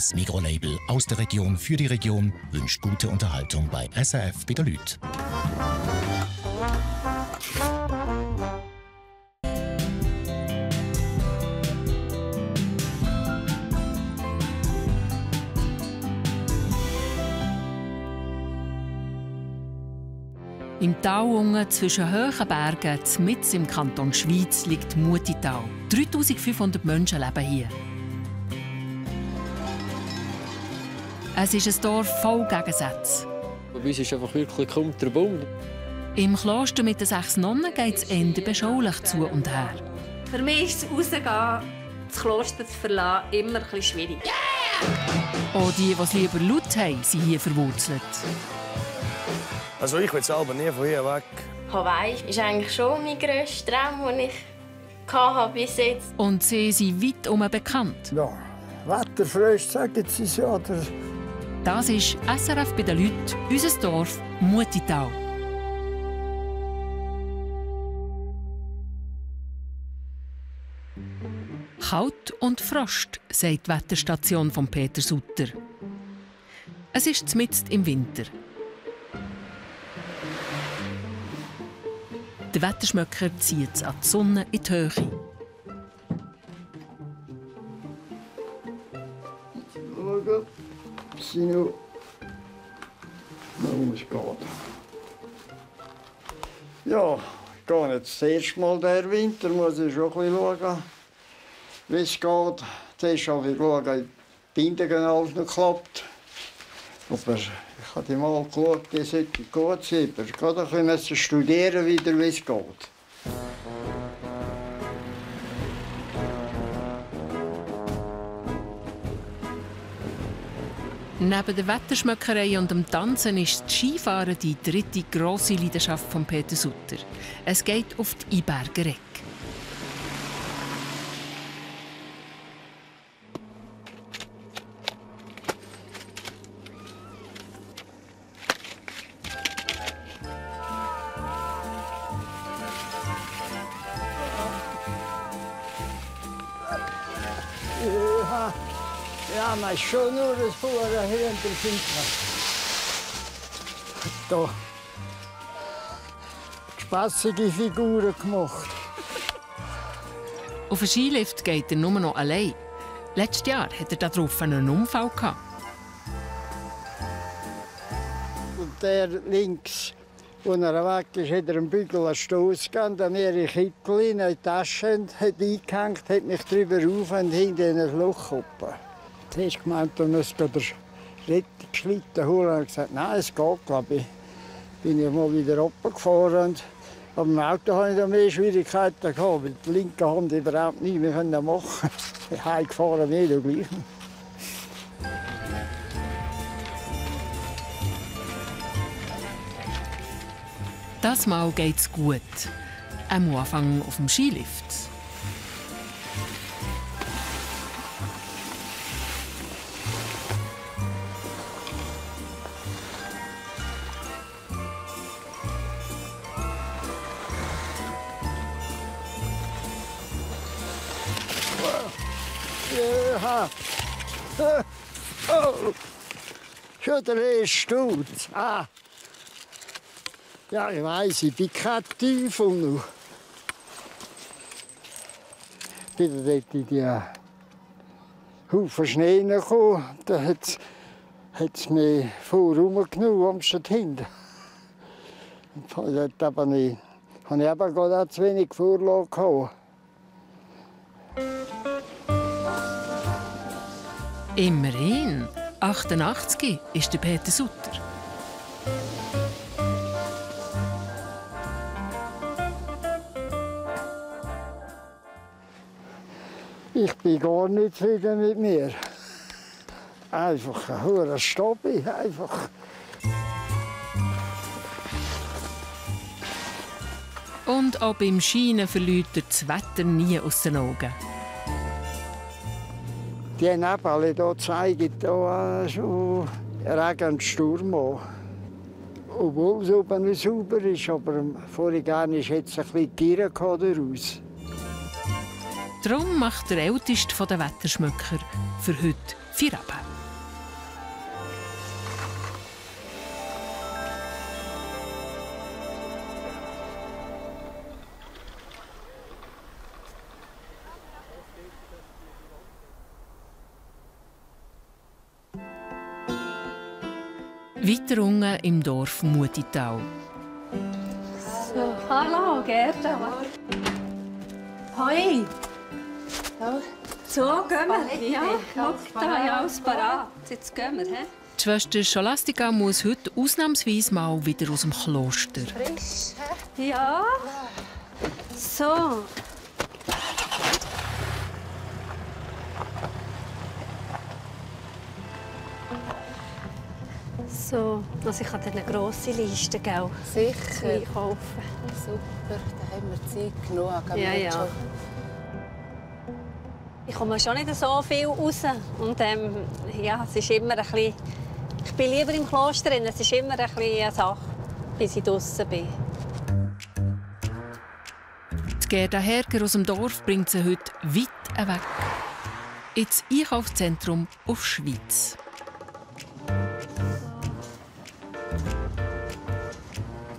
Das Migros-Label aus der Region für die Region wünscht gute Unterhaltung bei SRF bei den Leuten. Im Tal unten zwischen hohen Bergen, mitten im Kanton Schwyz, liegt Mutital. 3500 Menschen leben hier. Es ist ein Dorf voll Gegensätze. Bei uns ist einfach wirklich kaum der Bund. Im Kloster mit den 6 Nonnen geht es eher beschaulich zu und her. Für mich ist das Rausgehen, das Kloster zu verlassen, immer ein bisschen schwierig. Auch die es lieber laut haben, sind hier verwurzelt. Also ich will selber nie von hier weg. Hawaii ist eigentlich schon mein grösster Traum, den ich bis jetzt. Und sie sind weit herum bekannt. Ja, wetterfrösch, sagen sie es ja. Das ist SRF bei den Leuten, unser Dorf Mutital. Kalt und Frost, sagt die Wetterstation von Peter Sutter. Es ist mitten im Winter. Der Wetterschmöcker zieht es an die Sonne in die Höhe. Schauen, sie noch geht. Ja, ich gehe jetzt das erste Mal den Winter, muss ich schon ein bisschen schauen, wie es geht. Zuerst habe ich geschaut, ob die Bindungen alles noch klappt. Aber ich habe die mal geschaut, die sollte gut sein. Aber ich musste ein bisschen studieren, wie es geht. Neben der Wetterschmöckerei und dem Tanzen ist das Skifahren die dritte grosse Leidenschaft von Peter Sutter. Es geht auf die Iberger Ecke. Ja, maar schon nur das Fuhren hier in der Finca. Da. Spassige Figuren gemacht. Auf den Skilift geht er nur noch allein. Letztes Jahr hatte er darauf einen Unfall gehabt. Und der links, als er weg ist, hat er einen Bügel einen Stoss gegeben, dann hat er einen Kittel in die Tasche eingehängt, hat mich drüber rauf und hinten in ein Loch gekommen. Zuerst gemeint, er müsste den Rettungsschlitten holen. Und gesagt, nein, es geht, glaube ich. Bin ich mal wieder runtergefahren. Aber im Auto hatte ich da mehr Schwierigkeiten gehabt, weil die linke Hand überhaupt nichts mehr machen konnte. Heimgefahren nicht, gleich. Das Mal geht's gut. Am Anfang auf dem Skilift. Ja. Oh. Schon der erste Sturz. Ah. Ja, ich weiss, ich bin kein Teufel noch. Ich bin dort in die Haufen Schnee gekommen. Da hat es mich vorrum genommen, am statt hinten. Dort habe ich eben gerade zu wenig Vorlage gehabt. Immerhin, 88 ist der Peter Sutter. Ich bin gar nicht zufrieden mit mir. Einfach ein hoher Stobby, einfach. Und auch beim Scheinen verliert er das Wetter nie aus den Augen. Die Nebel hier zeigen hier schon Regen und Sturm an. Obwohl es oben sauber ist, aber vorhin hatte es ein bisschen Gier daraus. Darum macht der älteste der Wetterschmöcker für heute Feierabend. Weiter unten im Dorf Mutitau. So, hallo, Gerda. Hoi. So, gehen wir. Ja, schau, da ja alles parat. Jetzt gehen wir, he? Die Schwester Scholastika muss heute ausnahmsweise mal wieder aus dem Kloster. Frisch, he? Ja. So. So, also ich habe eine grosse Liste, gell? Sicher. Einkaufen. Super, da haben wir Zeit genug. Ja, ja. Ich komme schon nicht so viel raus. Und ja, es ist immer ein bisschen... Ich bin lieber im Kloster, es ist immer ein bisschen eine Sache, bis ich draussen bin. Die Gerda Herger aus dem Dorf bringt sie heute weit weg. Ins Einkaufszentrum auf Schwyz.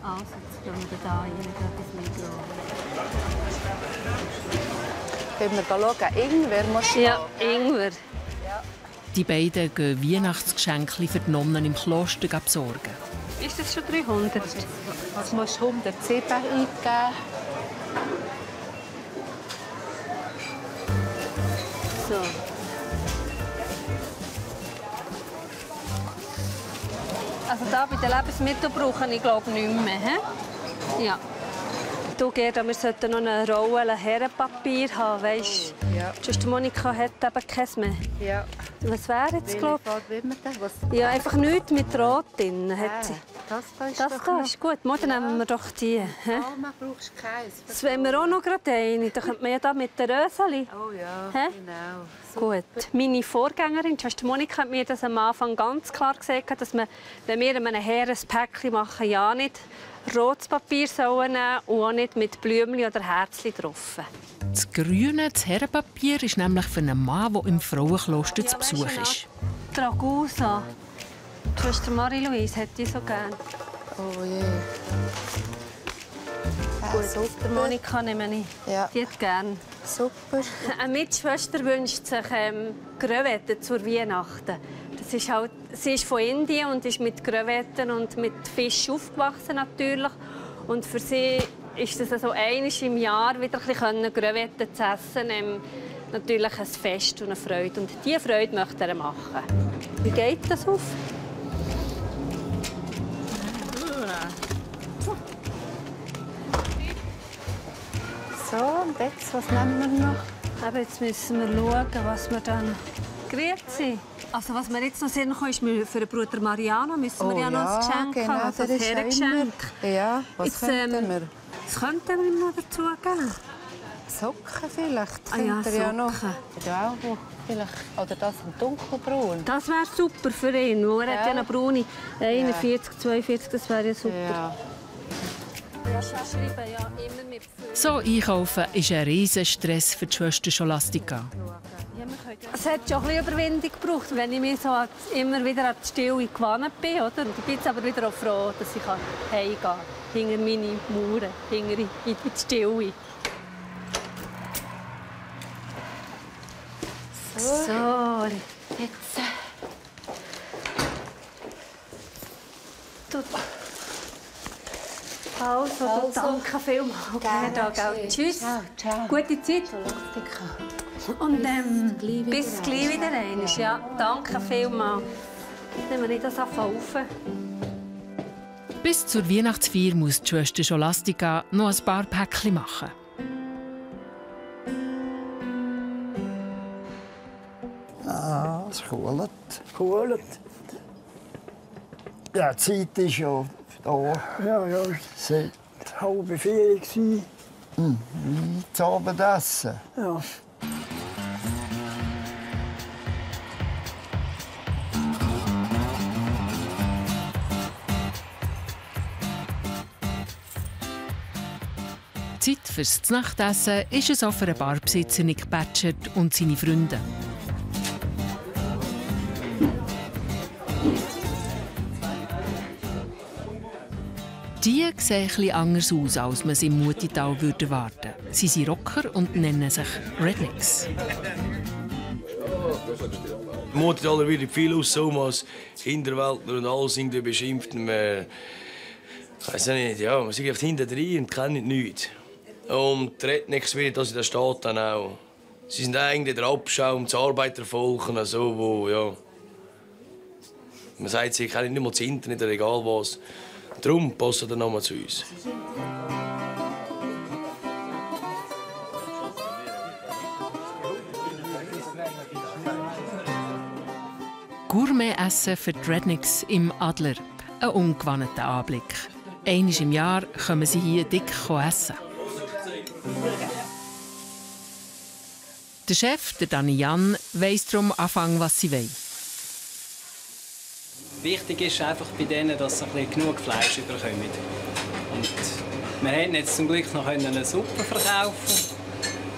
Also, jetzt gehen wir da rein, etwas Migros. Können wir schauen, Ingwer muss Ja, Ingwer. Die beiden gehen Weihnachtsgeschenke für die Nonnen im Kloster besorgen. Ist das schon 300? Was musst du 107 eingeben? So. Also da bei den Lebensmitteln brauche ich glaube nicht mehr. He? Ja. Du, Gerda, wir sollten noch eine Rolle Herrenpapier haben, weißt du? Ja. Schwester Monika hat eben keins mehr. Ja. Was wäre jetzt, glaube ich? Ja, einfach nichts mit Rot drin. Hat sie. Das da ist Das da ist gut. Morgen nehmen wir doch die. He? Alma brauchst du keins. Das wollen wir auch noch gerade eine. Da könnte man ja da mit der Röseli. Oh ja, Hä? genau. Gut. Meine Vorgängerin, Schwester Monika, hat mir das am Anfang ganz klar gesagt, dass wir, wenn wir einem Herren ein Päckchen machen, ja nicht rotes Papier sollen nehmen und auch nicht mit Blümchen oder Herzchen drauf. Das grüne das Herrenpapier ist nämlich für einen Mann, der im Frauenkloster zu Besuch ist. Tragusa. Die Schwester Marie-Louise hätte die so gerne. Oh je. Gut, super. die Monika nehme ich. Ja. Die hat gerne. Super. Eine Mitschwester wünscht sich Crevetten zur Weihnachten. Das ist halt, sie ist von Indien und ist mit Crevetten und mit Fisch aufgewachsen natürlich. Und für sie ist es also einmal im Jahr wieder ein bisschen Crevetten zu essen. Natürlich ein Fest und eine Freude. Und diese Freude möchte er machen. Wie geht das auf? So, und jetzt, was nehmen wir noch? Aber jetzt müssen wir schauen, was wir dann... Grüezi. Also was mir jetzt noch Sinn kommt, ist für den Bruder Mariano müssen wir ja noch ein Geschenk genau, haben, also ein das ist Herrengeschenk. Ja, was Jetzt, könnten wir? Was könnten wir ihm noch dazu geben? Socken vielleicht. Ah ja, Könnte er ja noch. Socken. Ja, auch vielleicht. Oder das in dunkelbraun. Das wäre super für ihn, weil er hat ja eine braune 41, 42, das wäre ja super. Ja. Ja, schreiben ja immer mit So einkaufen ist ein riesen Stress für die Schwester Scholastika. Es hat schon ein bisschen Überwindung gebraucht, wenn ich mich so immer wieder an die Stille gewohnt bin. Oder? Und ich bin jetzt aber wieder auch froh, dass ich heimgehen kann. Hinter meine Mauern, hinter in die Stille. So, jetzt. Also, danke vielmals. Gerne. Tschüss. Ciao. Gute Zeit. Und bis gleich wieder einmal. Ja, danke vielmals. Nehmen wir nicht das auf. Bis zur Weihnachtsfeier muss die Schwester Scholastika noch ein paar Päckchen machen. Ah, es kühlt. Kühlt. Ja, die Zeit ist ja da. Ja, ja. Es war 3:30. Wie zu Abendessen. Ja. Zeit fürs Nachtessen ist es auch für den Barbesitzer Nick Batschert und seine Freunde. Die sehen etwas anders aus, als man sie im Mutitau erwarten würde. Sie sind Rocker und nennen sich Rednecks. Muttertaler wird viel aus, so als Hinterwäldler und alles irgendwie beschimpft. Ich weiß nicht, ja, man sind hinter drin und kennen nichts. Und die Rednecks wird das in der Stadt dann auch. Sie sind eigentlich der Abschaum, das Arbeitervolk und so, wo, ja. Man sagt, sie kennen nicht mal das Internet oder egal was. Darum passen sie nochmal zu uns. Gourmet-Essen für die Rednecks im Adler. Ein ungewöhnlicher Anblick. Einmal im Jahr kommen sie hier dick essen. Der Chef, der Dani Jan, weiss darum anfangen, was sie wollen. Wichtig ist einfach bei denen, dass sie genug Fleisch bekommen. Und wir konnten jetzt zum Glück noch eine Suppe verkaufen,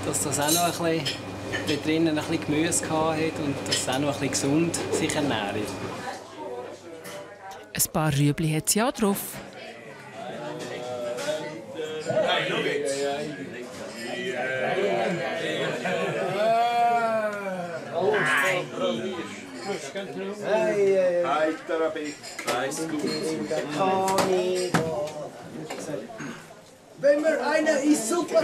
dass das auch noch ein bisschen, da drinnen ein bisschen Gemüse hatte und dass es auch noch ein bisschen gesund sich ernährt. Ein paar Rüebli hat sie auch drauf. Wenn wir einer ist super.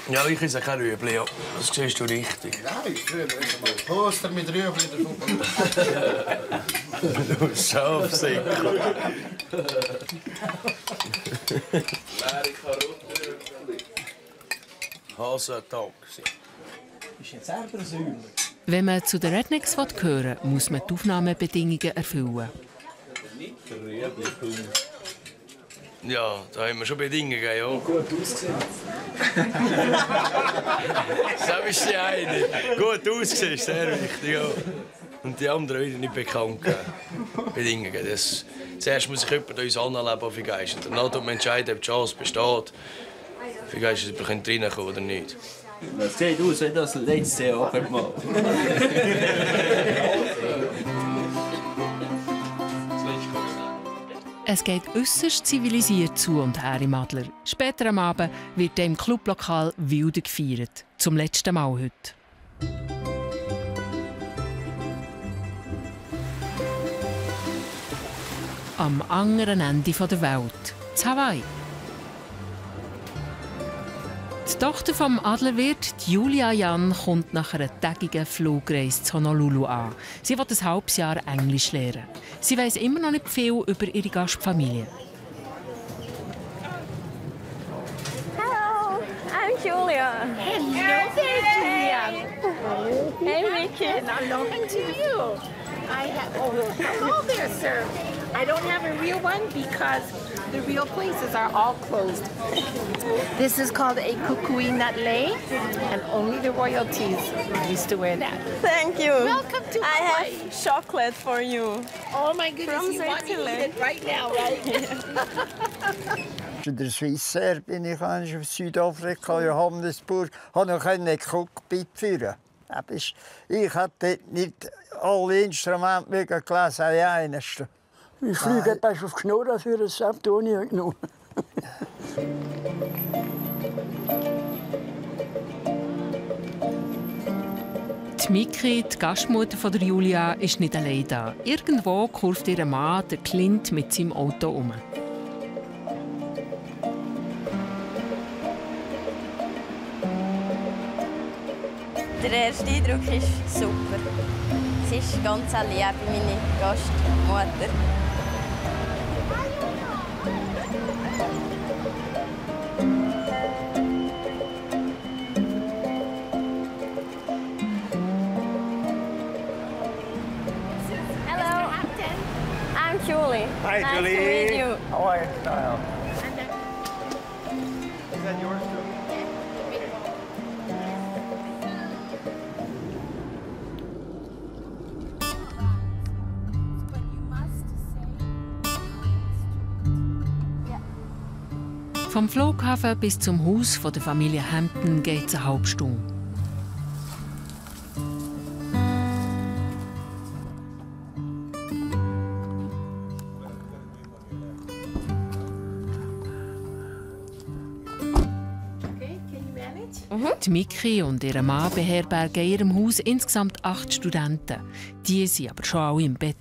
Ja, ich esse kein Rüebli, ja. Das siehst du richtig. Nein, früher mal Poster mit Rüebli in der Du Schafsäcker. Hasentaxi. Ist jetzt selber Säumer. Wenn man zu den Rednecks gehören will, muss man die Aufnahmebedingungen erfüllen. Ja, da haben wir schon Bedingungen, ja. Gut ausgesehen. So ist die eine. Gut ausgesehen, ist sehr wichtig, ja. Und die anderen wieder nicht bekannt Bedingungen. Zuerst muss sich jemand uns anleben auf die Geister. Danach muss man entscheiden, ob die Chance besteht, für Geister reinkommen oder nicht. Das sieht aus wie das letzte Jahr mal. Es geht äußerst zivilisiert zu und her im Adler. Später am Abend wird im Clublokal wilde gefeiert. Zum letzten Mal heute. Am anderen Ende der Welt, in Hawaii. Die Tochter vom Adlerwirt, Julia Jan, kommt nach einer tägigen Flugreise zu Honolulu an. Sie will ein halbes Jahr Englisch lernen. Sie weiss immer noch nicht viel über ihre Gastfamilie. Hello, I'm Julia. Hello there, Julia. Hey, Vicky. Hello to you. Hello there, sir. I don't have a real one because the real places are all closed. This is called a kukui nut lei, and only the royalties used to wear that. Thank you. Welcome to I Hawaii. have chocolate for you. Oh my goodness, From you want to eat Switzerland. it right now, right? In der Swissair bin ich in Südafrika, Johannesburg, konnte noch Cockpit führen. Ich hatte nicht alle Instrumente gelesen, wie eines. Ich fliege etwas auf die Schnur für ein Saft ohne genommen. Die Miki, die Gastmutter von der Julia, ist nicht allein da. Irgendwo kurvt ihr Mann, der Clint, mit seinem Auto um. Der erste Eindruck ist super. Sie ist ganz lieb, meine Gastmutter. Hello, I'm Julie. Hi, nice Julie. to meet you. How are you? Is that yours too? Vom Flughafen bis zum Haus der Familie Hampton geht es eine halbe Stunde. Okay, can you manage? Die Miki und ihr Mann beherbergen in ihrem Haus insgesamt 8 Studenten. Die sind aber schon alle im Bett.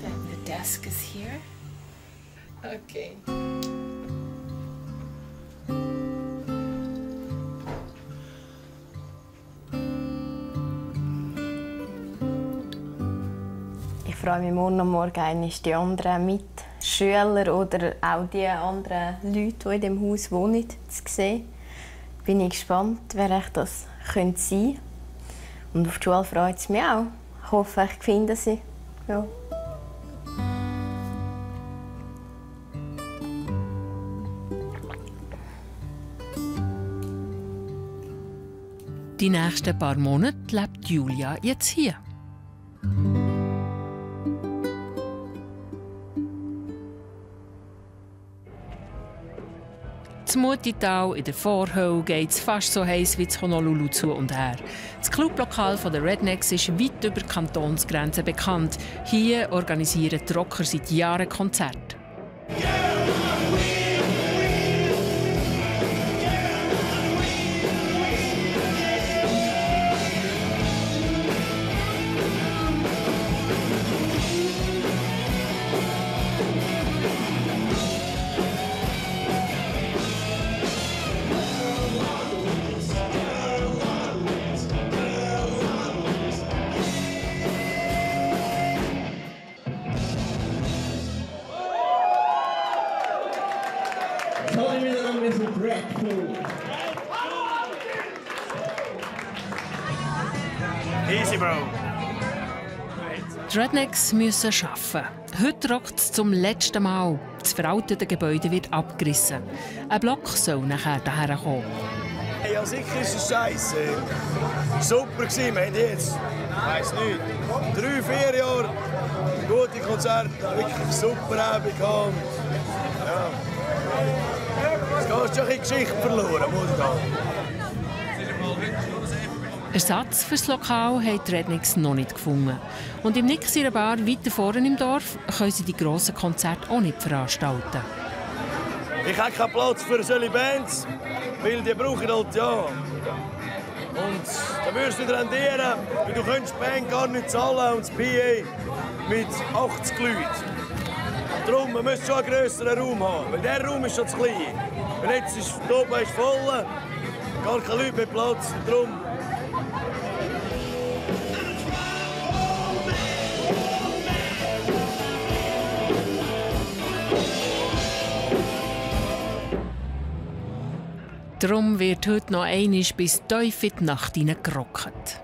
The desk is here. Okay. Ich freue mich morgen die anderen Mitschüler oder auch die anderen Leute, die in diesem Haus wohnen, zu sehen. Bin ich gespannt, wer das sein könnte. Und auf die Schule freut es mich auch. Ich hoffe, ich finde sie. Ja. Die nächsten paar Monate lebt Julia jetzt hier. Zum Mutital in der Vorhölle geht es fast so heiß wie in Honolulu zu und her. Das Clublokal der Rednecks ist weit über die Kantonsgrenzen bekannt. Hier organisieren die Rocker seit Jahren Konzerte. Easy, Bro. Die Rednecks müssen arbeiten. Heute rockt es zum letzten Mal. Das veraltete Gebäude wird abgerissen. Ein Block soll nachher daher kommen. Hey, ja, sicher ist es scheiße. Super gewesen, wir haben jetzt, ich weiss nicht, 3-4 Jahre gute Konzerte, wirklich super Abend gehabt. Ja. Es geht schon ein Geschichte verloren, muss ich sagen. Ersatz für das Lokal haben die Rednecks noch nicht gefunden. Und im Nix ihrer Bar weiter vorne im Dorf können sie die grossen Konzerte auch nicht veranstalten. Ich habe keinen Platz für solche Bands, weil die brauchen halt ja. Und dann würdest du rendieren, weil du könntest die Band gar nicht zahlen und das PA mit 80 Leuten. Darum, man müsste schon einen grösseren Raum haben, weil der Raum ist schon zu klein. Und jetzt ist die oben voll, gar keine Leute mehr Platz. Darum Darum wird heute noch einmal bis tief in die Nacht hineingerockt.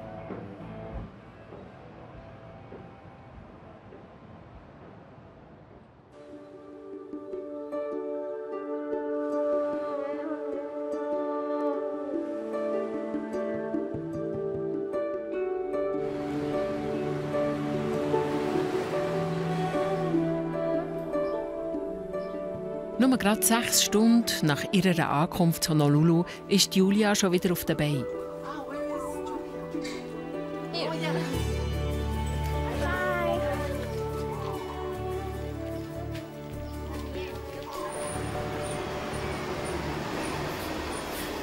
Nur gerade 6 Stunden nach ihrer Ankunft in Honolulu ist Julia schon wieder auf der Beine.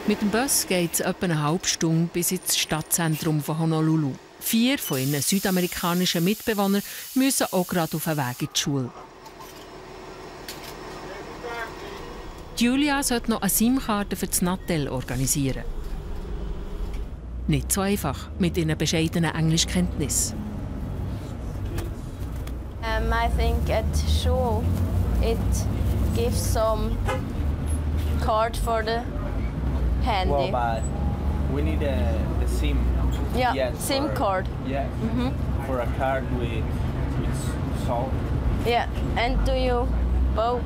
Mit dem Bus geht es etwa eine halbe Stunde bis ins Stadtzentrum von Honolulu. 4 von ihren südamerikanischen Mitbewohnern müssen auch gerade auf den Weg in die Schule. Julia sollte noch eine SIM-Karte für das Nattel organisieren. Nicht so einfach mit ihren bescheidenen Englischkenntnissen. I think at school it gives some card for the handy. Well, but we need a SIM. Yeah, yes, SIM card. Yeah, for a card with salt. Yeah, and do you both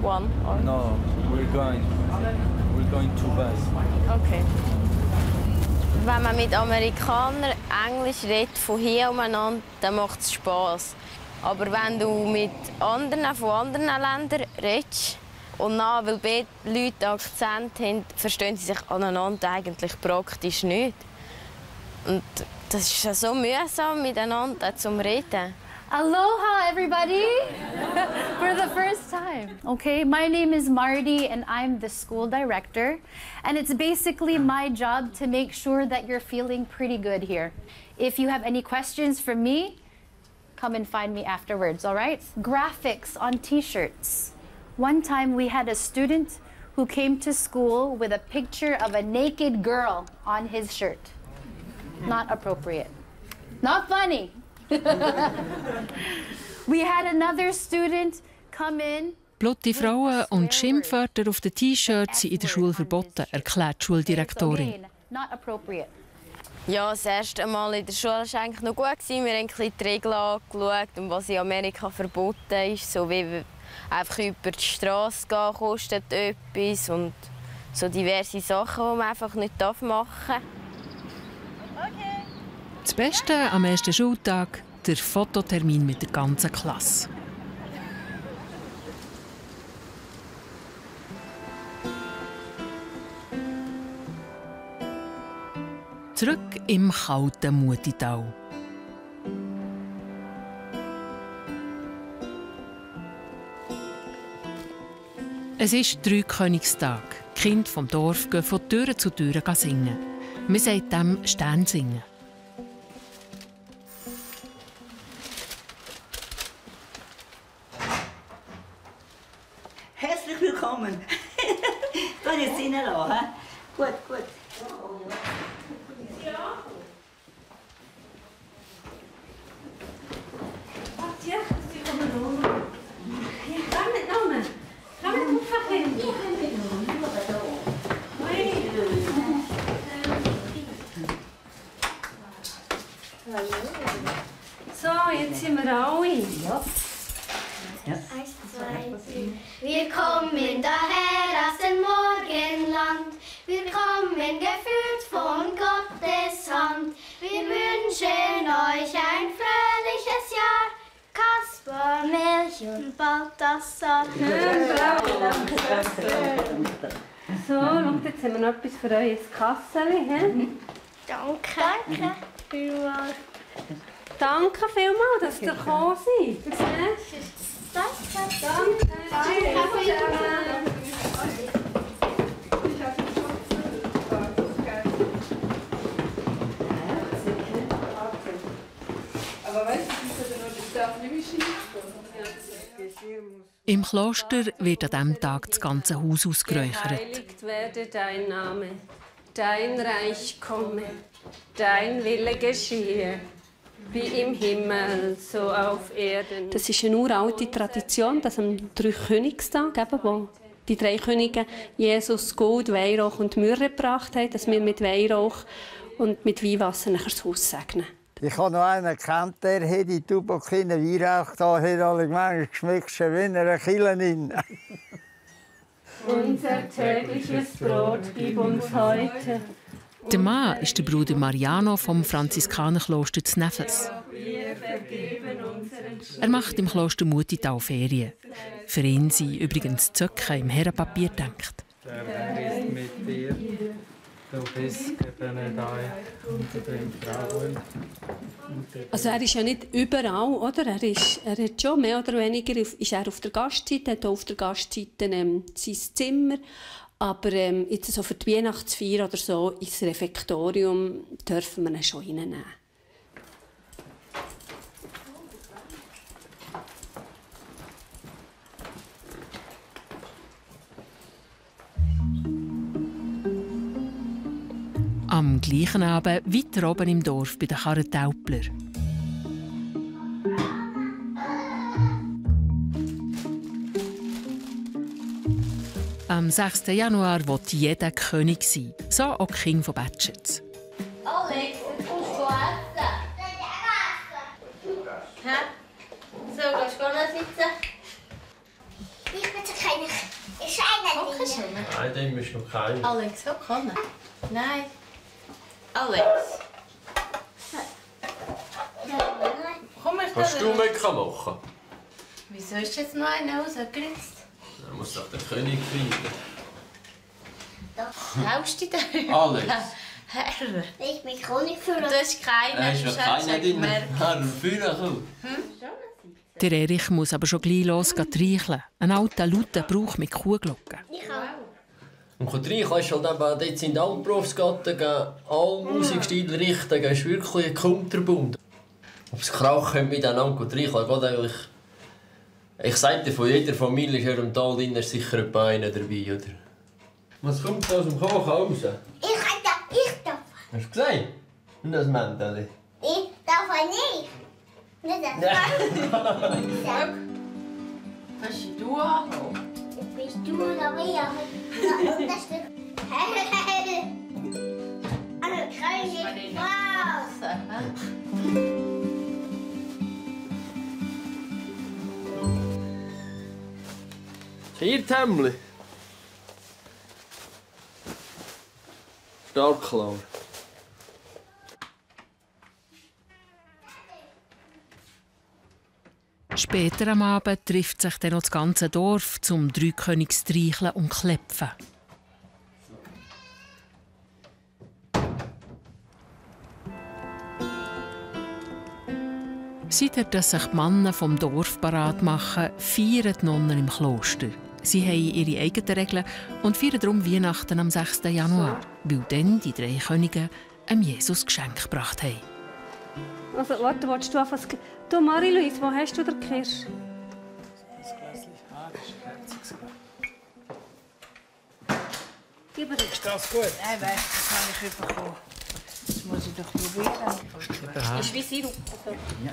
one? Or? No, we're going to bus. Okay. Wenn man mit Amerikanern Englisch redet, von hier umeinander, dann macht es Spass. Aber wenn du mit anderen von anderen Ländern redest, und dann, weil beide Leute Akzent haben, verstehen sie sich aneinander eigentlich praktisch nicht. Und das ist so mühsam miteinander zum Reden. Aloha, everybody! For the first time. Okay, my name is Marty and I'm the school director. And it's basically my job to make sure that you're feeling pretty good here. If you have any questions for me, come and find me afterwards, all right? Graphics on t-shirts. One time we had a student who came to school with a picture of a naked girl on his shirt. Not appropriate. Not funny. We had another student come in. Blutige Frauen und Schimpfwörter auf den T-Shirts sind in der Schule verboten, erklärt die Schuldirektorin. Not appropriate. Ja, das erste Mal in der Schule war es eigentlich noch gut. Wir haben ein bisschen die Regeln angeschaut und was in Amerika verboten ist. So wie einfach über die Straße gehen kostet etwas und so diverse Sachen, die man einfach nicht machen darf. Das Beste am ersten Schultag, der Fototermin mit der ganzen Klasse. Zurück im kalten Mutital. Es ist Dreikönigstag. Die Kinder vom Dorf gehen von Tür zu Tür singen. Man sagt dem Sternsingen. Herzlich willkommen. Ich kann jetzt reinlassen. Gut, gut. Ja. Ach ja, Sie kommen rum. Ja, komm nicht rum. Komm nicht auf, Kind. Ja, komm nicht rum. So, jetzt sind wir alle. Ja. Ja. 1, 2, 3. Wir kommen daher aus dem Morgenland. Wir kommen geführt von Gottes Hand. Wir wünschen euch ein fröhliches Jahr. Kaspar, Melchior und Balthasar. So, schaut, jetzt haben wir noch etwas für euch ins Kasseli. Danke. Danke vielmals. Danke vielmals, dass ihr gekommen seid. Danke. Aber weißt du, das darf nicht mehr schief. Im Kloster wird an diesem Tag das ganze Haus ausgeräuchert. Geheiligt werde dein Name, dein Reich komme, dein Wille geschehe, wie im Himmel, so auf Erden. Das ist eine uralte Tradition, dass am Dreikönigstag, wo die drei Könige Jesus Gold, Weihrauch und Myrrhe gebracht haben, dass wir mit Weihrauch und mit Weihwasser nachher das Haus segnen. Ich habe noch einen gekannt, der hat in Tubok keine Weihrauch da, hat alle gemeint, schmeckt schon wie eine Kille. Unser tägliches Brot gib uns heute. Der Mann ist der Bruder Mariano vom Franziskanerkloster zu Nefes. Er macht im Kloster Mutital Ferien. Für ihn sind übrigens die Zöcke im Herrenpapier gedacht. Der Herr ist mit dir. Du bist gebenedeit unter den Frauen. Also er ist ja nicht überall, oder? Er hat schon mehr oder weniger ist er auf der Gastzeit, hat auch auf der Gastzeit sein Zimmer. Aber jetzt so für die Weihnachtsfeier oder so ins Refektorium dürfen wir ihn schon reinnehmen. Am gleichen Abend weiter oben im Dorf bei den Karrentaupler. Am 6. Januar will jeder König sein, so auch die Kinder von Batschitz. Alex, jetzt kommst du essen. Hä? So, gehst du noch sitzen? Ich bin so klein. Ich scheine nicht. Nein, dem bist du noch kein. Alex, komm. Nein. Alex. Komm, Kannst du Mecker machen? Wieso ist jetzt noch einer rausgeritzt? Er muss doch den König finden. Traust du dich da? Alex. Herr. Ich bin König für Du hast keinen. Er ist noch keiner drin. Herr, fühlen komm. Hm? Der Erich muss aber schon gleich los streicheln. Ein alter, lauter Brauch mit Kuhglocken. Und Streicheln ist halt eben, dort sind alle Berufsgattungen, alle Musikstile, Richtungen, ist wirklich ein Kunterbund. Ob es krachen miteinander streicheln geht eigentlich... Ich sage dir, von jeder Familie hier im Tal ist sicher ein einer dabei, oder? Was kommt aus dem Kochen raus? Ich darf. Hast du gesagt? Und das Mändeli? Ich darf nicht. Nicht das. Hast du auch? Bist du noch mehr? Das ist Hier, Temmli. Stark klar. Später am Abend trifft sich dann noch das ganze Dorf zum Dreikönigsstreicheln und Klepfen. Seit dass sich die Männer vom Dorf parat machen, feiern die Nonnen im Kloster. Sie haben ihre eigenen Regeln und feiern darum Weihnachten am 6. Januar, weil dann die 3 Könige Jesus Geschenk gebracht haben. Also, warte, willst du anfangen? Du, Marie-Louise, wo hast du den Kirsch? Gib mir das. Ist das gut? Nein, weißt du, das habe ich bekommen. Das muss ich doch probieren. Ist wie Sirup.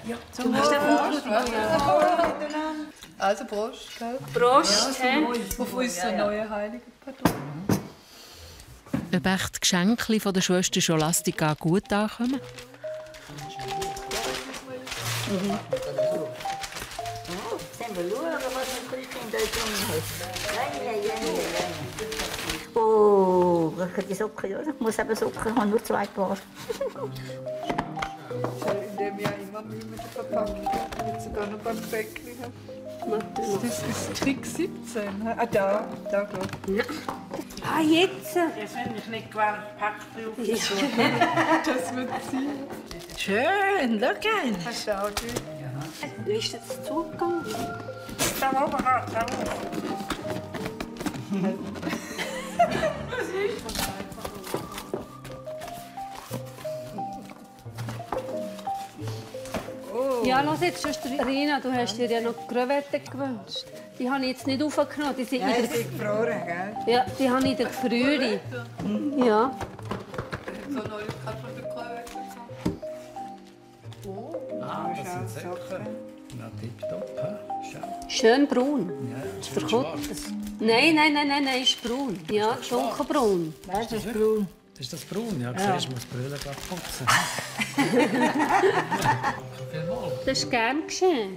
Ja. Zum Prost. Also Prost. Prost. Auf unser neuer heiliger Patron. Ob echt die Geschenke von der Schwester Scholastica gut ankommen? Sollen wir schauen, was ein Christkind da drin hat? Oh, welche die Socken, ja? Ich muss eben Socken, ich habe nur 2 Paar. In dem Jahr immer Mühe mit der Verpackung. Jetzt sogar noch beim Päckchen. Das ist Trick 17. Ah, da, glaube ich. Ah, jetzt! Jetzt bin ich nicht gewohnt, Packbrief Das wird sein. Schön, schau ein. Hast du auch gut? Wie ist jetzt zugegangen? Da oben, da oben. Ja, los jetzt, Schwester Rina, du hast dir ja noch Crevetten gewünscht. Die habe ich jetzt nicht aufgenommen. Die sind Ja, die sind gefroren, gell? Ja, die habe ich in der Gefriere. Ja. So neulich hat man den Crevetten Das sind Säcke. Na, tipptopp. Schau. Schön braun. Ja, Ist schön verkauft. schwarz. Nein, ist braun. Ja, dunkelbraun. Das ist braun. Das ist das braun? Ja, siehst, ich muss die Brille gerade putzen. Das ist gern geschehen.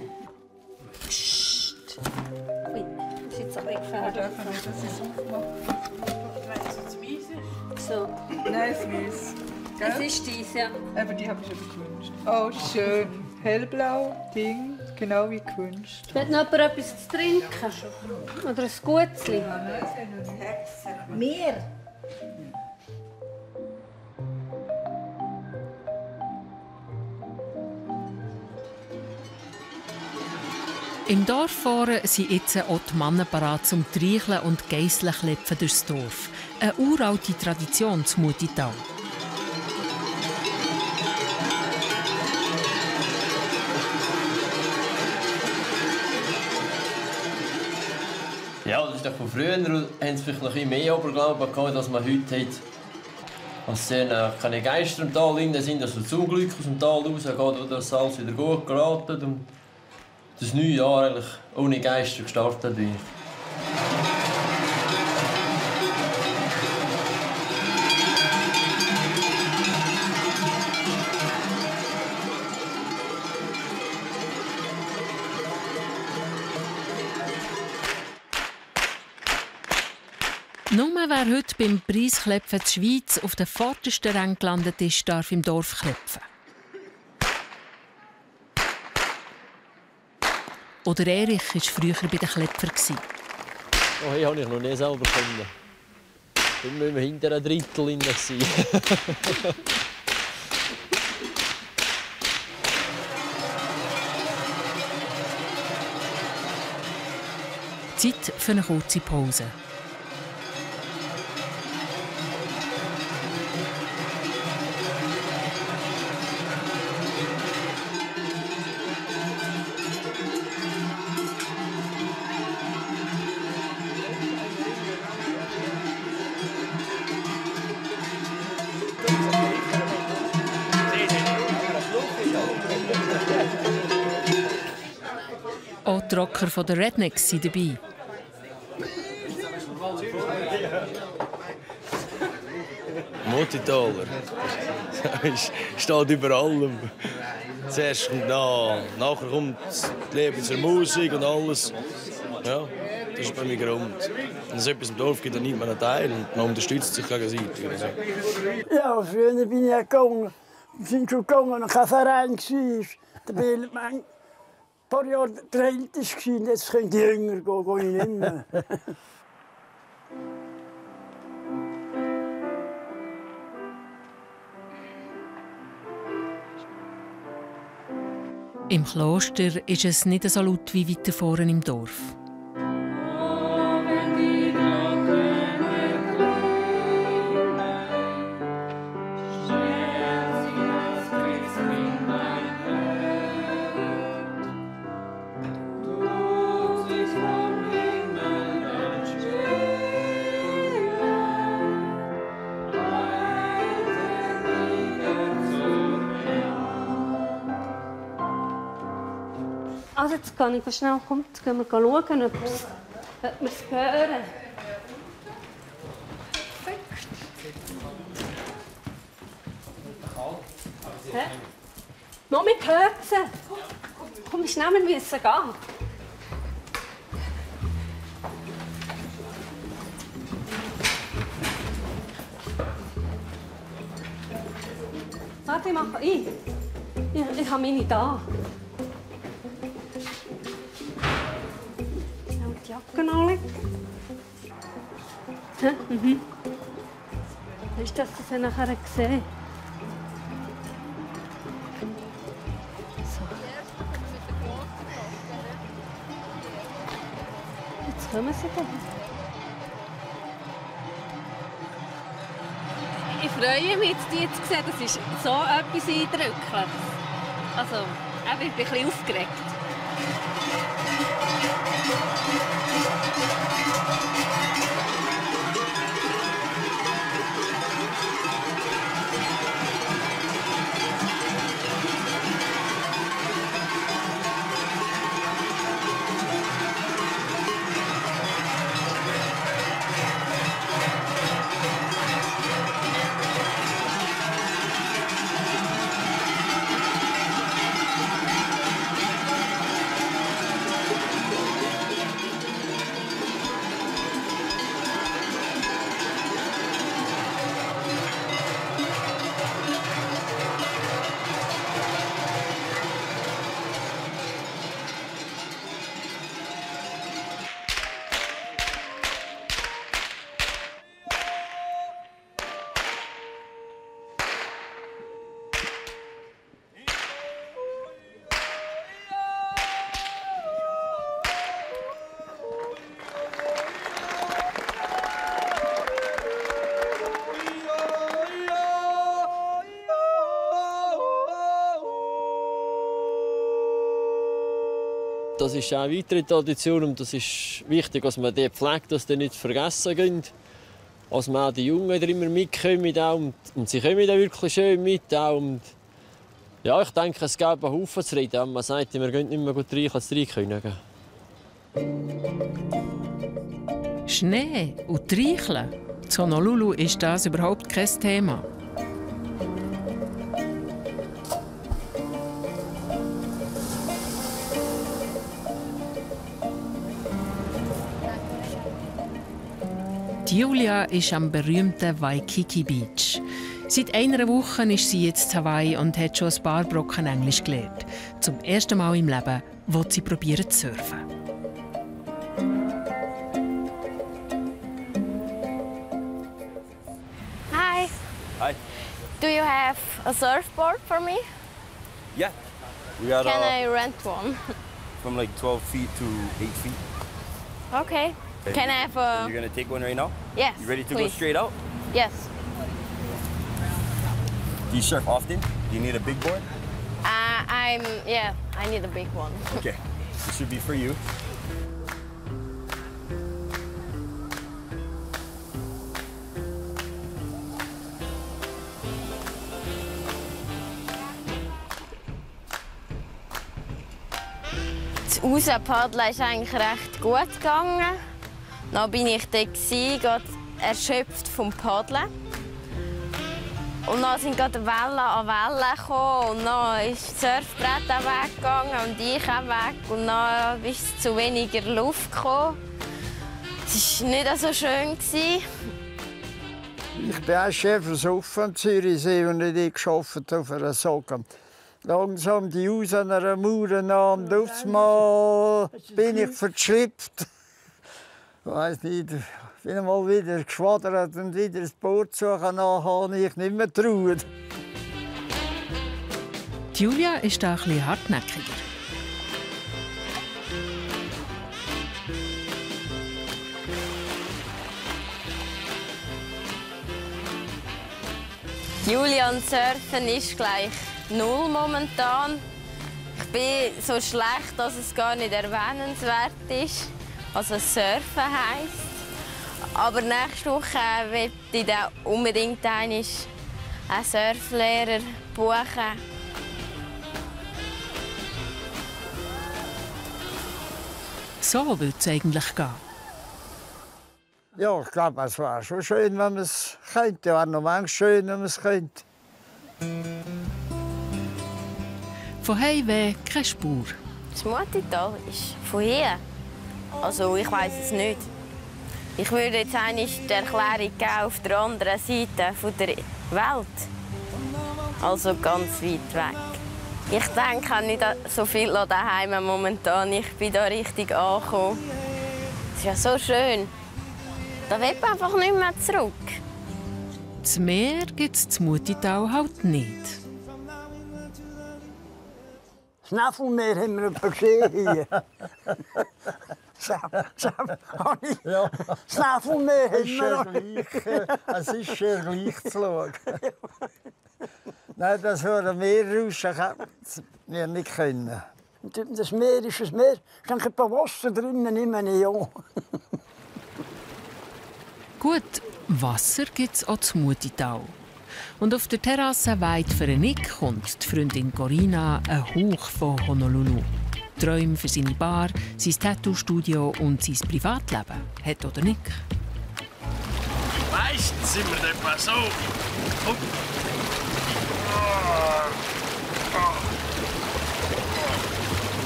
Psst. Ui, das ist jetzt aber gefährlich. Das ist So. Nein, es ist. Das ist dies, ja. Aber die habe ich schon gewünscht. Oh, schön. Hellblau, Ding, genau wie gewünscht. Will noch jemand etwas zu trinken? Oder ein Gutzli? Mir? Im Dorf vorne sind jetzt auch die Männer parat zum Treicheln und Geisselklepfen durchs Dorf. Eine uralte Tradition zum Mutital. Ja, das ist doch von früher. Haben sie vielleicht noch ein bisschen mehr Oberglauben gehabt, als man heute hat. Als keine Geister im Tal drin sind, dass das Unglück aus dem Tal rausgeht oder dass alles wieder gut geraten und das neue Jahr eigentlich ohne Geister gestartet wird. Nur wer heute beim Preisklepfen der Schweiz auf den vordersten Rang gelandet ist, darf im Dorf klepfen. Oder Erich war früher bei den Klepfern. Oh, hier habe ich noch nie selber gefunden. Da müssen wir hinter einem Drittel sein. Zeit für eine kurze Pause. Auch die Rocker der Rednecks sind dabei. Muttitaler. Steht über allem. Zuerst kommt nachher kommt die Liebe zur Musik und alles. Ja, das ist bei mir Grund. Wenn es etwas im Dorf gibt, dann nimmt man einen Teil und man unterstützt sich gegenseitig. Ja, früher bin ich gegangen. Wir sind schon gegangen, als kein Verein war. Da bin ich ein paar Jahre der Älteste. Jetzt können die Jünger gehen, gehe ich nicht mehr. Im Kloster ist es nicht so laut wie weiter vorne im Dorf. Also jetzt kann ich schnell, komm, jetzt gehen wir schauen, ob wir es hören. Hä? Noch mit Höchsen! Komm, schnell, wir müssen gehen. Warte, ich mache ein. Ich habe meine da. Die Jacke anlegen. Mhm. Hast du das nachher gesehen? So. Jetzt kommen sie dann. Ich freue mich, die zu sehen. Das ist so etwas Eindrückliches. Also, ich bin ein bisschen aufgeregt. Das ist auch eine weitere Tradition und das ist wichtig, dass man die pflegt, dass die nicht vergessen gehen. Dass man auch die Jungen wieder immer mitkommen und sie kommen dann wirklich schön mit. Und ja, ich denke, es gibt einen Haufen zu reden, wenn man sagt, wir gehen nicht mehr gut rein, als rein können. Schnee und Treicheln. In Honolulu ist das überhaupt kein Thema. Julia ist am berühmten Waikiki Beach. Seit einer Woche ist sie jetzt in Hawaii und hat schon ein paar Brocken Englisch gelernt. Zum ersten Mal im Leben will sie probieren zu surfen. Hi. Hi. Do you have a surfboard for me? Yeah. We got Can I rent one? from like 12 feet to 8 feet. Okay. Can I have a... You're going to take one right now? Yes, You ready to please. go straight out? Yes. Do you surf often? Do you need a big board? Yeah, I need a big one. Okay, this should be for you. Das Rauspaddeln ist eigentlich recht gut gegangen. Dann war ich dort, gerade erschöpft vom Paddeln. Und dann sind gerade Wellen an Wellen gekommen und dann ist das Surfbrett auch weggegangen und ich auch weg. Und dann ist es zu weniger Luft gekommen. Es war nicht so schön. Ich bin auch Chef versoffen am Zürichsee und nicht gearbeitet auf einer Socke. Langsam die Haus an einer Mauer nahm, und auf einmal bin ich verschlüpft. Ich weiss nicht, ich bin einmal wieder geschwadert und wieder das Boot suchen nach, habe ich nicht mehr getraut. Julia ist da ein bisschen hartnäckiger. Julian Surfen ist gleich 0 momentan. Ich bin so schlecht, dass es gar nicht erwähnenswert ist. Also Surfen heisst. Aber nächste Woche will ich dann unbedingt einen Surflehrer buchen. So würde es eigentlich gehen. Ja, ich glaube, es wäre schon schön, wenn man es könnte. Es wäre noch manchmal schön, wenn man es könnte. Von Heimweh keine Spur. Das Mutital ist von hier. Also ich weiß es nicht. Ich würde jetzt eigentlich die Erklärung geben auf der anderen Seite der Welt. Also ganz weit weg. Ich denke auch nicht so viel an daheim momentan. Ich bin da richtig angekommen. Es ist ja so schön. Da will man einfach nicht mehr zurück. Das Meer gibt es zu Mutital halt nicht. Das Snäffelmeer haben wir gesehen hier. Ja. Das Snäffelmeer haben wir Es ist schön gleich zu schauen. Nein, das hören Meerrauschen wir nicht können. Das Meer ist ein Meer. Es ist ein paar Wasser drinnen, immer nicht. Gut, Wasser gibt es auch zu Mutital. Und auf der Terrasse weit für Nick kommt die Freundin Corina ein Hauch von Honolulu. Träume für seine Bar, sein Tattoo-Studio und sein Privatleben. Hat oder Nick? Meistens sind wir etwa so.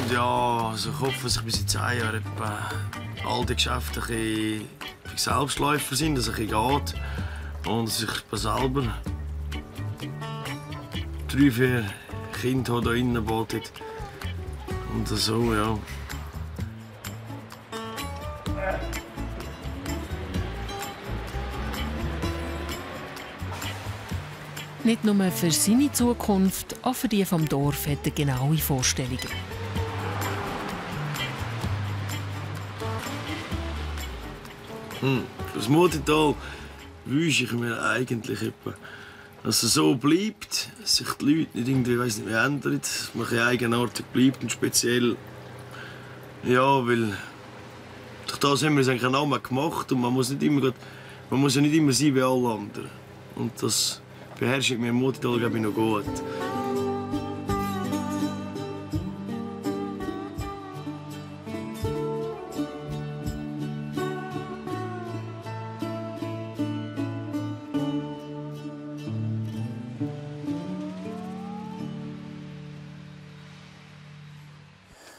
Und ja, also ich hoffe, dass ich bis in 10 Jahren etwa all die Geschäfte ein bisschen Selbstläufer sind, dass es ein bisschen geht. Und dass ich selber 3, 4 Kinder hier innen badet. Und so, ja. Nicht nur für seine Zukunft, auch für die vom Dorf hat er genaue Vorstellungen. Das Mutital wünsche ich mir eigentlich etwa, dass es so bleibt, dass sich die Leute nicht irgendwie nicht mehr ändern, dass man ein eigenartig bleibt und speziell, ja, weil durch das haben wir es eigentlich auch mal gemacht und man muss ja nicht immer sein wie alle anderen. Und das beherrscht mir im Mutital, glaube ich, noch gut.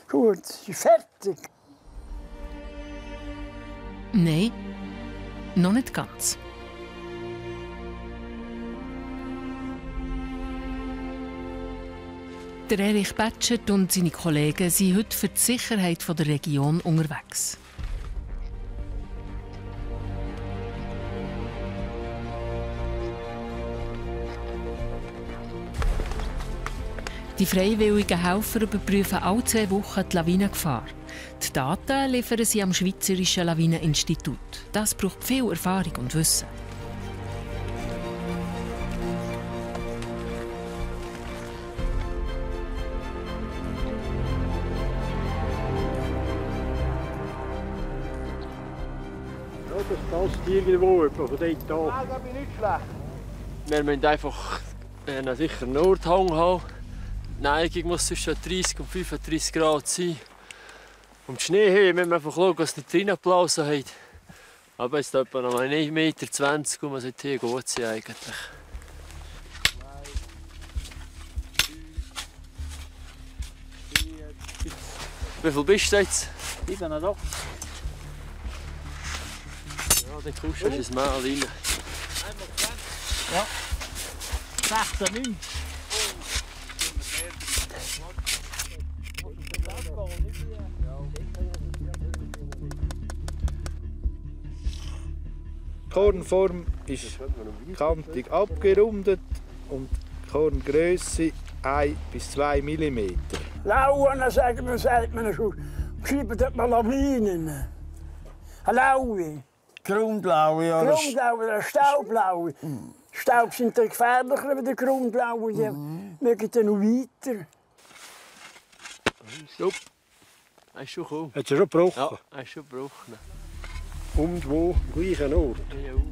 Gut, ist fertig. Nein, noch nicht ganz. Der Erich Batschert und seine Kollegen sind heute für die Sicherheit der Region unterwegs. Die freiwilligen Helfer überprüfen alle 2 Wochen die Lawinengefahr. Die Daten liefern sie am Schweizerischen Lawineninstitut. Das braucht viel Erfahrung und Wissen. Das passt irgendwo von dort an. Das bin nicht schlecht. Wir müssen einfach einen sicheren Nordhang haben. Die Neigung muss zwischen 30 und 35 Grad sein. Um die Schneehöhe müssen wir einfach schauen, dass es nicht reingeblasen hat. Aber jetzt etwa noch 1,20 Meter, und man sollte hier gut sein eigentlich. Wie viel bist du jetzt? 87. Ja, dann kommst du ins Mehl rein. Ja. 16, 9. Die Kornform ist kantig abgerundet und die Korngröße 1 bis 2 mm. Lauen, sagt man schon. Schreibt das mal Lawinen. Laue. Grundlaue, ja. Grundlaue, oder Staublaue. Staub sind gefährlicher als die Grundlaue. Die mögen dann noch weiter. Stopp. Er ist schon gekommen. Hat er schon gebrochen? Ja, er ist schon gebrochen. Und wo? Am gleichen Ort? Hier rauf.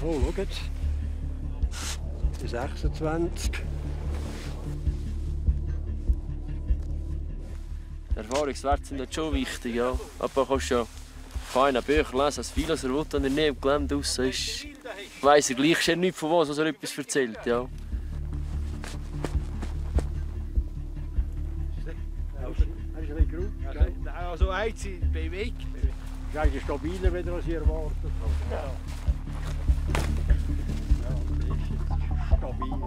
Oh, schau jetzt. Die 26. Die Erfahrungswerte sind jetzt schon wichtig, ja. Aber du kannst ja keine Bücher lesen, als viel als er will, wenn er nie im Gelände raus ist. Weiss er gleich schon nicht von was er etwas erzählt, ja. Also hat sie bewegt. Das ist eigentlich stabiler, als ich erwartet habe. Ja. Stabil.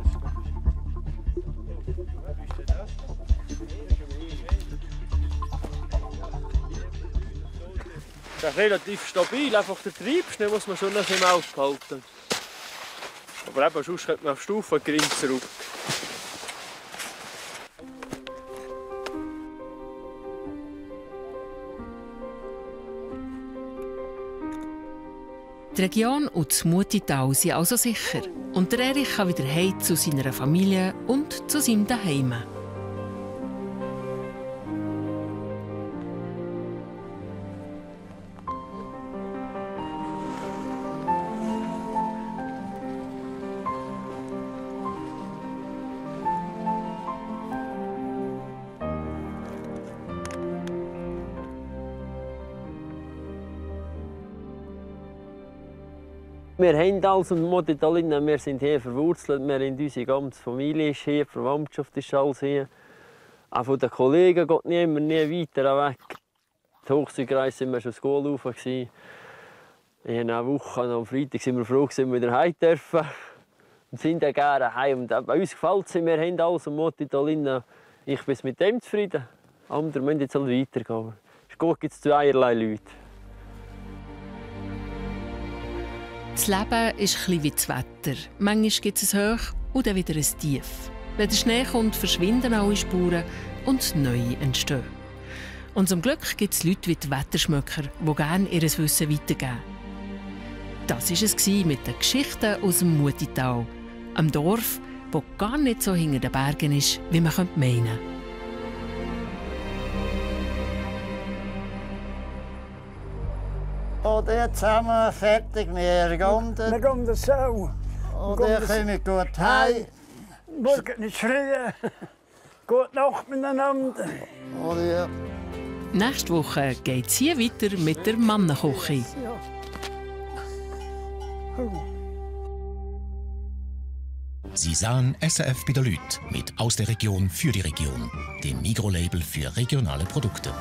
Das ist relativ stabil, einfach der Treibschnee muss man schon noch im Auge behalten. Aber eben, sonst könnte man auf Stufe gering zurück. Die Region und das Mutital sind also sicher. Und der Erich kann wieder heim zu seiner Familie und zu seinem Daheim. Wir haben alles im Mutital, wir sind hier verwurzelt, unsere ganze Familie ist hier, die Verwandtschaft ist alles hier. Auch von den Kollegen geht niemand nie weiter weg. Die Hochseekreise waren wir schon Schule rauf. In einer Woche, am Freitag, sind wir froh, dass wir wieder heim dürfen. Und sind dann gerne heim. Und bei uns gefällt es, wir haben alles im Mutital. Ich bin mit dem zufrieden. Andere müssen jetzt halt weitergehen. Es gibt es zweierlei Leute. Das Leben ist ein bisschen wie das Wetter. Manchmal gibt es ein Hoch und dann wieder ein Tief. Wenn der Schnee kommt, verschwinden alle Spuren und neue entstehen. Und zum Glück gibt es Leute wie die Wetterschmöcker, die gerne ihr Wissen weitergeben. Das war es mit den Geschichten aus dem Mutital, einem Dorf, das gar nicht so hinter den Bergen ist, wie man meinen könnte. Oder zusammen fertig, wir gehen. Wir gehen so. Oder kommen wir gut heim. Morgen nicht schreien. Gute Nacht miteinander. Oder ja. Nächste Woche geht es hier weiter mit der Mannenküche. Sie sahen SRF bei den Leuten mit «Aus der Region für die Region», dem Mikrolabel für regionale Produkte.